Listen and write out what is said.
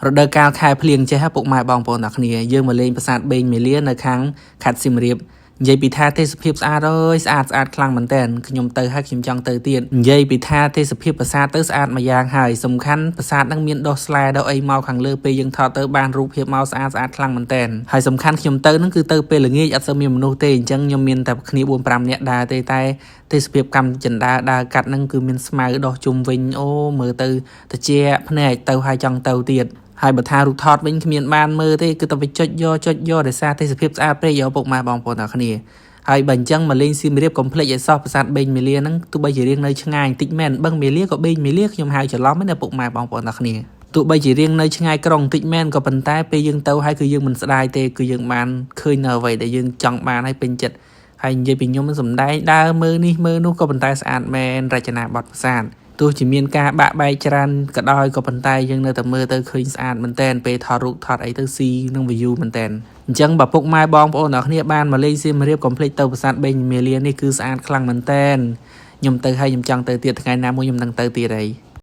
រដូវកាលខែភ្លៀងចេះហ៎ពុកម៉ែបងប្អូនទាំងគ្នាយើងមកលេងប្រាសាទបេងមាលានៅខាងខេត្តសៀមរាបនិយាយពីថាទេសភាពស្អាតអើយស្អាតស្អាតខ្លាំងមែនតើខ្ញុំទៅហើយខ្ញុំចង់ទៅទៀតនិយាយពីថាទេសភាពប្រាសាទទៅស្អាតមួយយ៉ាងហើយសំខាន់ប្រាសាទនឹងមានដុះស្លែដុះអីមកខាងលើពេលយើងថតទៅបានរូបភាពមកស្អាតស្អាតខ្លាំងមែនតើហើយសំខាន់ខ្ញុំទៅនឹងគឺទៅពេលល្ងាចអត់សូវមានមនុស្សទេអញ្ចឹងខ្ញុំមានតែគ្នា4 5នាក់ដើរទេតែទេសភាពកម្មចិន្តាដើរកាត់នឹងគឺមានស្មៅដុះជុំវិញអូមើលទៅតិចភ្នែកទៅហើយចង់ទៅទៀតហើយបើថារូបថតវិញគ្មានបានមើលទេគឺតែไปចុចយកចុចយកដោយសារទេសភាពស្អាតពេកយកពុកម៉ែបងប្អូនទាំងគ្នាហើយបើអញ្ចឹងមកលេងសៀមរាបកុំភ្លេចឲ្យសោះប្រាសាទបេងមាលាហ្នឹងទោះបីជារៀងនៅឆ្ងាយបន្តិចមែនបឹងមាលាក៏បេងមាលាខ្ញុំហៅច្រឡំណាពុកម៉ែបងប្អូនទាំងគ្នាទោះបីជារៀងនៅឆ្ងាយក្រុងបន្តិចមែនក៏ប៉ុន្តែពេលយើងទៅហើយគឺយើងមិនស្ដាយទេគឺយើងបានឃើញនៅអ្វីដែលយើងចង់បានហើយពេញចិត្តហើយនិយាយពីខ្ញុំមិនសំដែងដើរមើលនេះមើលនោះក៏ប៉ុន្តែស្អាតមែនរចនាបថប្រាសាទទោះជាមានការបាក់បែកច្រើនក៏ដោយក៏ប៉ុន្តែយើងនៅតែមើលទៅឃើញស្អាតមែនតែនពេលថតរូបថតអីទៅស៊ីនឹង view មែនតែនអញ្ចឹងបើពុកម៉ែបងប្អូនទាំងគ្នាបានមកលេងសៀមរាបកុំភ្លេចទៅប្រាសាទបេងមាលានេះគឺស្អាតខ្លាំងមែនតែនខ្ញុំទៅហើយខ្ញុំចង់ទៅទៀតថ្ងៃណាមួយខ្ញុំនឹងទៅទៀតហើយ។